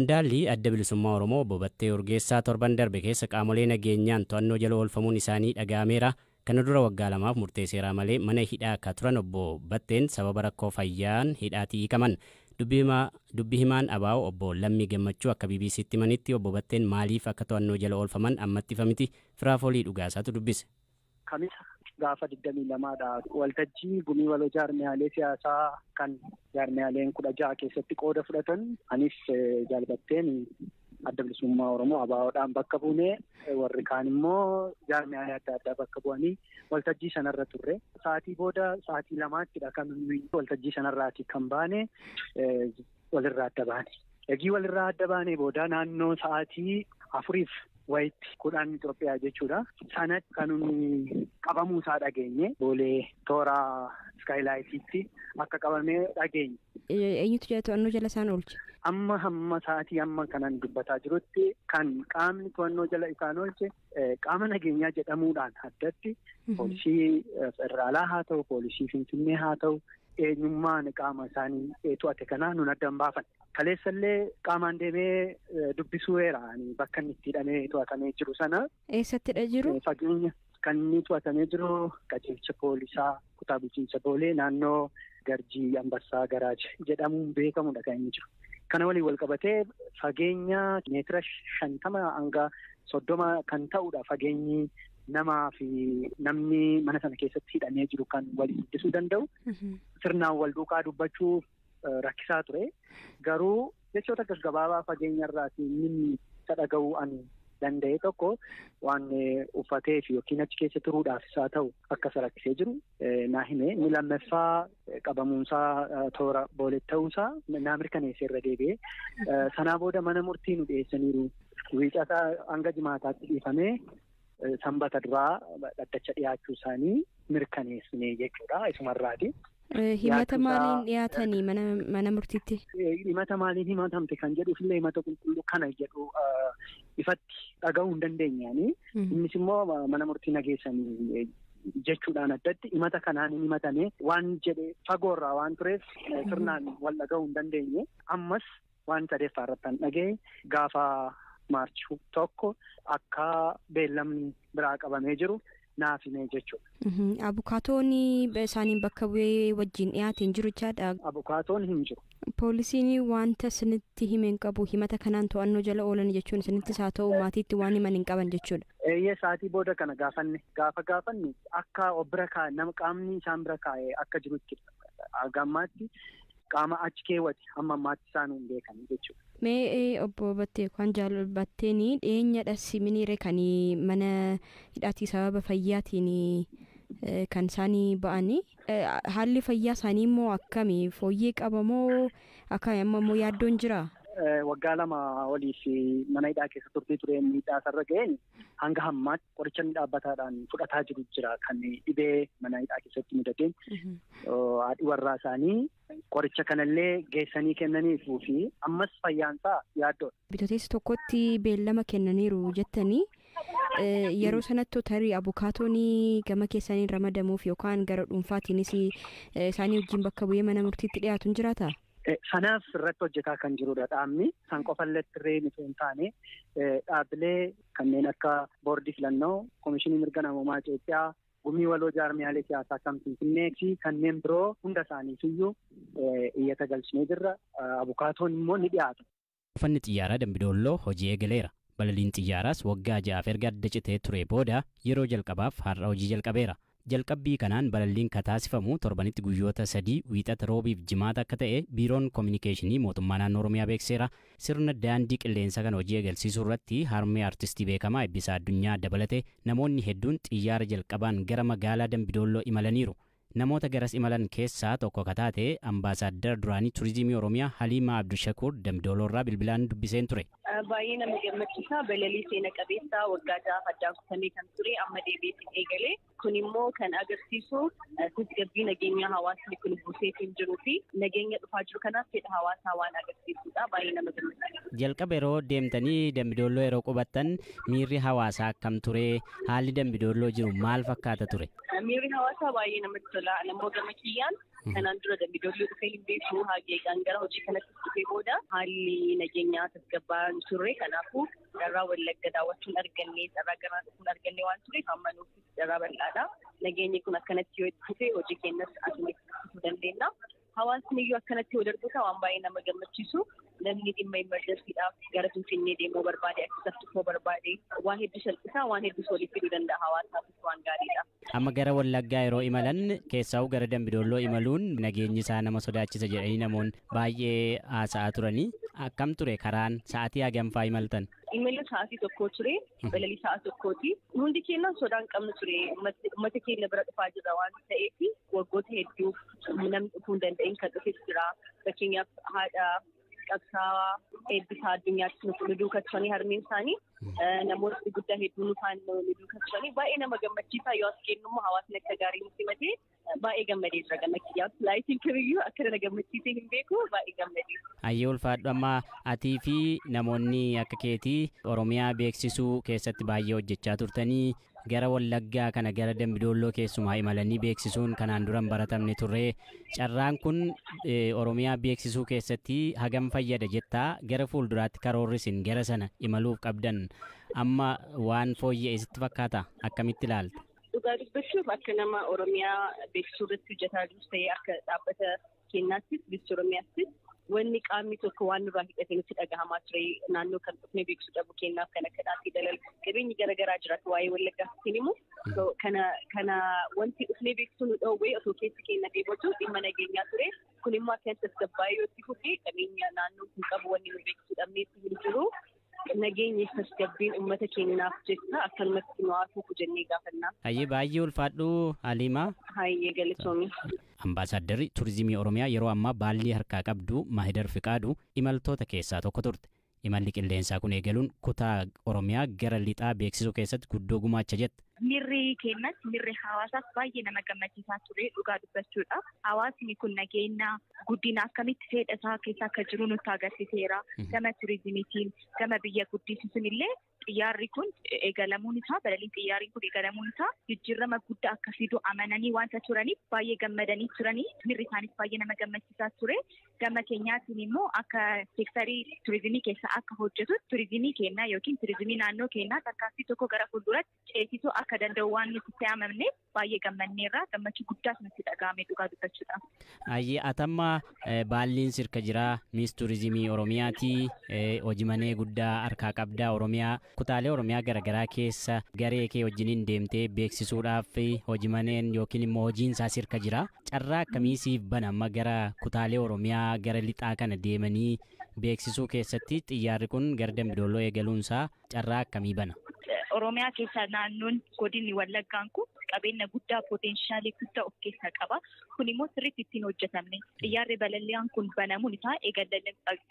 Qondaalli Adda Bilisummaa Oromoo Obbo Battee Urgeessaa torban darbe keessa qaamolee nageenyaan to'annoo jala oolfamuun isaanii dhaga'ameera. Kana dura waggaa lamaaf murtee seeraa malee mana hidhaa akka turan Obbo Batteen sababa rakkoo fayyaan hidhaatii hiikaman. Dubbi himaan ABO Obbo Lammii Gammachuu akka BBCtti himanitti Obbo Batteen maaliif akka to'annoo jala oolfaman ammatti ifa miti. Firaafolii Dhugaasaatu dubbise. Kamisa gaafa 22dha. Waltajjii gumii waloo jaarmiyaalee siyaasaa kan jaarmiyaaleen 16 keessatti qooda fudhatan anis Jaal Batteen Adda Bilisummaa Oromoo ABOdhaan bakka buunee warri kaan immoo jaarmiyaalee adda addaa bakka bu'anii waltajjii sanarra turre. Sa'aatii booda sa'aatii 2ttidha kan nuyi waltajjii sanarraati kan baane walirraa adda baane. Egii walirraa adda baanee booda naannoo sa'aatii 4 wayitti 10 Itoophiyaa jechuudha. Sanatti kan nuyi qabamuu isaa dhageenye Boolee toora iskaayilaayitiitti akka qabamee dhageenye. Eenyutu jala to'annoo jala isaan oolche? Amma hamma sa'aatii amma kanan dubbataa jirutti kan qaamni to'annoo jala isaan oolche qaama nageenyaa jedhamuudhaan addatti poolisii federaalaa haa ta'u poolisii Finfinnee haa ta'u eenyummaan qaama isaanii to'ate kanaa nun adda hin baafanne. Kaleessallee qaamaan deemee dubbisuuera bakka inni itti hidhamee to'atamee jiru sana. Eessattidha jiru? Fageenya kan inni to'atamee jiru qajeelcha poolisaa kutaa bulchiinsa Boolee naannoo Garjii Ambassaa Garaaj jedhamuun beekamudha kan inni jiru. Kana waliin wal qabatee fageenya meetira 50 hanga 30 kan ta'udha fageenyi namaa fi namni mana sana keessatti hidhamee jiru kan waliin dubbisuu danda'u. Sirnaan wal duukaa dubbachuuf rakkisaa ture. Garuu jechoota gaggabaabaa fageenya irraatii inni isa dhaga'uu ani danda'e tokko waan uffateef yookiin achi keessa turuudhaaf isaa ta'u akka isa rakkisee jiru naa hime. Inni lammaffaa qabamuunsaa toora Boolee ta'uusaa naa mirkaneessee irra deebi'ee. Sanaa booda mana murtii nu dhiyeessaniiru. Wiicataa hanga jimaataatti dhiifamee sanbata duraa dhaddacha dhiyaachuu isaanii mirkaneessine jechuudha isumarraati. Himata maaliin dhiyaatanii mana murtiitti? Himata maaliin himatamte kan jedhuuf illee himata qulqulluu kana jedhu ifatti dhaga'uu hin dandeenyaani. Innis immoo mana murtii nageessanii jechuudhaan addatti himata kanaan hin himatame waan jedhe fagoorraa waan tureef sirnaan wal dhaga'uu hin dandeenye. Ammas waan sadeeffaa irratti kan dhaga'e gaafa Maarchi 1 akka beellamni biraa qabamee jiru naaf himee jechuudha. Abukaatoon isaaniin bakka bu'ee wajjin dhiyaate hin jiru jechaadha. Abukaatoon hin jiru. Poolisiin wanta isinitti hime hin qabu himata kanaan to'annoo jala oolan jechuun isinittis haa ta'u maatiitti waan himan hin qaban jechuudha. Eeyyee sa'aatii booda kana gaafanne gaafa gaafannu akka bira kaa'e nama qaamni isaan bira kaa'e akka jirutti gammaatti qaama achi keewwate hamma ammaatti isaan hin beekan jechuudha. Mee Obbo Battee kan Jaal Batteen dhiyeenyadha siminiire kan mana hidhaatii sababa fayyaatiin kan isaanii ba'anii haalli fayyaa isaanii immoo akkami fooyyee qabamoo akkami amma immoo yaaddoon jira? Waggaa 2 oliif mana hidhaa keessa turtii ture miidhaa sarara ga'een hanga hammaatti qoricha inni dhaabbataadhaan fudhataa jiru jira kan dhibee mana hidhaa keessatti mudateen haadhi warraa isaanii qoricha kanallee geessanii kennaniifuu fi ammas fayyaansaa yaaddoodha. Bitootessa tokkotti beellama kennaniiru jettanii yeroo sanatti tarii abukaatoon gama keessaniin ramadamuuf yookaan gara dhuunfaatiinis isaanii wajjin bakka bu'ee mana murtiitti dhiyaatu hin jiraataa? Sanaaf irratti hojjetaa kan jirudha dhaabni. San qofallee irree miti hin taane dhaabbilee kanneen akka boordii filannoo, komishinii mirga namoomaa Itoophiyaa, gumii waloo jaarmiyaalee siyaasaa kan Finfinnee fi kanneen biroo hunda isaaniifiyyuu iyyata galchinee jirra. Abukaatoon immoo ni dhiyaata. Buufanni xiyyaaraa Dambidolloo hojii eegaleera. Balaliin xiyyaaraas waggaa 6 erga adda citee ture booda yeroo jalqabaaf har'a hojii jalqabeera. Jalqabbii kanaan balalliin kataasifamu torbanitti guyyoota 3 wiixata roobiif jimaata akka ta'e biiroon koominikeeshinii mootummaa naannoo Oromiyaa beekseera. Sirna daandii qilleensaa kana hojii eegalsiisuu irratti harmee artistii beekamaa Eebbisaa Addunyaa dabalatee namoonni hedduun xiyyaara jalqabaan gara magaalaa Dambidolloo imalaniiru. Namoota garas imalan keessaa tokko kan taate ambaasaaddar duraanii turizimii Oromiyaa Haliimaa Abdushakuur Dambidolloo irraa bilbilaan dubbiseen ture. Baay'ee nama gammachiisa. Balalii seena qabeessa waggaa 6 addaan kutamee kan ture amma deebiitiin eegale. Kun immoo kan agarsiisu tasgabbii nageenya hawaasni kun buuseetiin jiruu fi nageenya dhufaa jiru kanaaf fedha hawaasaa waan agarsiisudha. Baay'ee nama gammachiisa. Jalqaba yeroo deemtanii Dambidolloo yeroo qubattan miirri hawaasaa akkam ture? Haalli Dambidolloo jiru maal fakkaata ture? Miirri hawaasaa baay'ee namatti tola. Namoota gama kiyyaan kanaan dura Dambidolloo dhufee hin beeku. Hageegaan gara hojii kanatti dhufee booda haalli nageenyaa tasgabbaa'aan turre. Kanaafuu carraa Wallagga daawwachuun arganne, carraa gara dhufuun arganne waan tureef amma nuuf carraa bal'aadha. Nageenyi kun akkanatti yoo itti fufee, hojii keenyas asumatti fufuu dandeenya. Hawaasni iyyuu akkanatti yoo darbu waan baay'ee nama gammachiisu. Namni dhimma emergency dhaaf gara Finfinnee deemuu barbaade, akka dhufuu barbaade, waan hedduu salphisaa, waan hedduu waliif fiduu danda'a, hawaasaafis waan gaariidha. Amma gara Wallaggaa yeroo imalan, keessaa'u gara Dambidolloo imaluun nageenyi isaa nama sodaachisa jedhanii namoonni baay'ee haasa'aa turanii, akkam ture karaan? Sa'aatii hagamfaa imaltan? Imala sa'aatii 1 ture, balalii sa'a 1ti. Hundi keenya sodaan qabnu ture, uummata keenya bira dhufaa jirra waan ta'eef. Waggoota hedduuf namni dhufuu hin danda'in kan dhufes jira. Fakkeenyaaf, haadha qabsaa'aa Eebbisaa Addunyaatti nu duukaa turanii, harmeen isaanii, namoota guddaa hedduu nu faana nu duukaa turanii. Baay'ee nama gammachiisaa. Yoo as kennummoo hawaasni akka gaarii nu simatee, baay'ee gammadee jira gama kiyyaaf. Flight iin kamiyyuu akka na gammachiisee hin beeku, baay'ee gammadee. Hayyee, ulfaadhu. Amma atii fi namoonni akka keetii Oromiyaa beeksisuu keessatti baay'ee hojjechaa turtanii, gara Wallaggaa kana, gara Dambidolloo keessumaa imalanii beeksisuun kanaan dura hin baratamne turre. Carraan kun Oromiyaa beeksisuu keessatti hagam fayyada jettaa? Gara fuulduraatti karoorri isin gara sana imaluuf qabdan amma waan fooyya'e sitti fakkaata? Akkamitti ilaalta? Dhugaa dubbachuuf, akka nama Oromiyaa beeksisuu irratti hojjetaa jirus ta'ee, akka dhaabbata keenyaattis, Visit Oromiyaattis, wanni qaamni tokko waan nurraa hidhatee nutti dhagahamaa ture. Naannoo kan dhufnee beeksisuu dhabu kennaaf kan akka dhaabii dalal qabeenyi garaagaraa jiraatu waa'ee Wallaggaatti himu. Kana wanti dhufnee beeksisuu nu dhoowwee osoo keessi keenya deebitu dhimma nageenyaa ture. Kun immoo akka tasgabbaa'ee yoo itti fufee, qabeenya naannoo kun qabu wanni nu beeksisuu dhabneetti hin jiru. Nageenyi tasgabbiin uummata keenyaaf jecha akkanumatti nu hafuufu jennee gaafanna. Hayyee, baay'ee ulfaadhu, Haliimaa. Hayyee, galatoomi. Ambaasaaddarri Turizimii Oromiyaa yeroo ammaa baallii harkaa qabdu Maahidar Fiqaadu imaltoota keessaa tokko turte. Imalli qilleensaa kun eegaluun kutaa Oromiyaa gara lixaa beeksisuu keessatti guddoo gumaacha jette. Miirri keenyas, miirri hawaasaas baay'ee nama gammachiisaa ture dhugaa dubbachuudha. Hawaasni kun nageenya guddina akkamitti fedha isaa keessa akka jiru nutti agarsiiseera. Gama turizimiitiin, gama biyya guddisuun illee xiyyaarri kun eegalamuun isaa, balaliin xiyyaarri kun eegalamuun isaa jijjiirama guddaa akka fidu amananii wanta turaniif baay'ee gammadanii turanii, miirri isaanis baay'ee nama gammachiisaa ture. Gama keenyaatiin immoo akka seektarii turizimii keessa akka hojjetu, turizimii keenyaa yookiin turizimii naannoo keenyaa tarkaanfii tokko gara fuulduratti ceesisuu akka danda'u waan nuti itti amanne baay'ee gammanneerra, gammachuu guddaas nutti dhaga'ame dhugaa dubbachuudha. Ayyee, atamma baalliin sirka jiraa, Miss Turizimii Oromiyaatii, hojii manee guddaa harkaa qabdaa. Oromiyaa, kutaalee Oromiyaa garaagaraa keessa garee kee wajjiniin deemtee beeksisuudhaaf hojii maneen yookiin immoo hojiin isaa sirka jira. Carraa akkamii siif bana amma gara kutaalee Oromiyaa gara lixaa kana deemanii beeksisuu keessatti? Xiyyaarri kun gara Dambidolloo eegaluunsaa carraa akkamii bana? Oromiyaa keessa naannoon godinni Wallaggaan kun qabeenya guddaa, potential ii guddaa of keessaa qaba. Kun immoo sirriitti ittiin hojjetamne. Xiyyaarri balaliyaan kun banamuun isaa,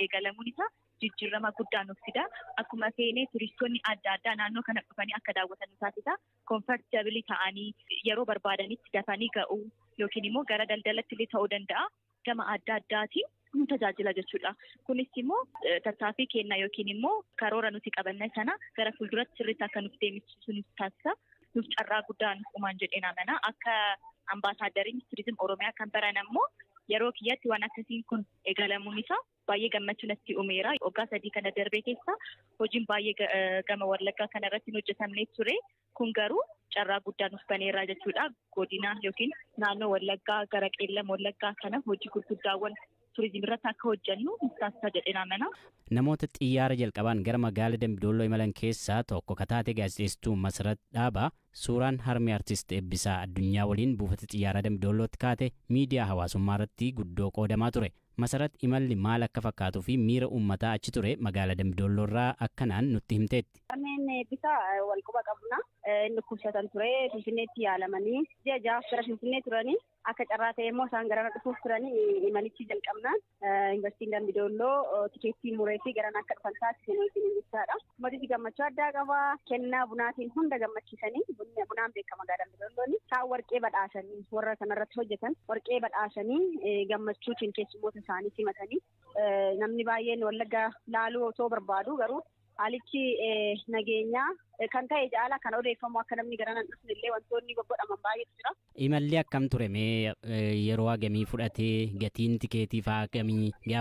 eegalamuun isaa jijjiirama guddaa nuuf fida. Akkuma seenee turistoonni adda addaa naannoo kana dhufanii akka daawwatan nu taasisa. Comfortable ta'anii yeroo barbaadanitti dafanii ga'uu yookiin immoo gara daldalatti illee ta'uu danda'a. Gama adda addaatiin nu tajaajila jechuudha. Kunis immoo tattaaffii keenya yookiin immoo karoora nuti qabanne sana gara fuulduratti sirriitti akka nuuf deemsisu nuuf taasisa. Nuuf carraa guddaa nuuf uumaan jedheen amana. Akka ambaasaaddariin turizim Oromiyaa kan baran ammoo yeroo kiyyatti waan akkasiin kun eegalamuun isaa baay'ee gammachuu natti uumeera. Waggaa 3 kana darbee keessa hojiin baay'ee gama Wallaggaa kana irratti hin hojjetamne ture. Kun garuu carraa guddaa nuuf baneera jechuudha. Godina yookiin naannoo Wallaggaa gara Qeellam Wallaggaa kana hojii gurguddaawwan turizimii irratti akka hojjennu nuuf taasisa jedheen amana. Namoota xiyyaara jalqabaan gara magaala Dambidolloo imalan keessaa tokko kataate gaazexeessituu Masarat Dhaabaa suuraan harmee artist Eebbisaa Addunyaa waliin buufata xiyyaaraa Dambidollootti kaate miidiyaa hawaasummaa irratti guddoo qoodamaa ture. Masarat imalli maal akka fakkaatuu fi miira uummataa achi ture magaalaa Dambidolloo irraa akkanaan nutti himteetti. Harmeen Eebbisaa wal quba qabna. Inni dhukkubsatan ture, Finfinneetti yaalamanii ji'a 6 gara Finfinnee turanii, akka carraa ta'e immoo isaan garana dhufuuf turanii imalichi jalqabnaan Yuunivarsiitiin Dambidolloo tikeettii muree fi garana akka dhufan taasisanii wajjin jechaadha. Ummatichi gammachuu addaa qaba. Kennaa bunaatiin hunda gammachiisanii, bunaan beekama magaalaa Dambidoolloon. Isaan warqee badhaasanii, warra kanarratti hojjetan warqee badhaasanii, gammachuutiin keessummoota isaanii simatanii, namni baay'een Wallaggaa laaluu otoo barbaadu garuu Haalichi nageenyaa kan ta'e caala kan odeeffamu akka namni gara nan dhufne illee wantoonni goggodhaman baay'eetu jira. Imalli akkam ture mee yeroo hagamii fudhatee gatiin tikeetii fa'aa hagamii gaafa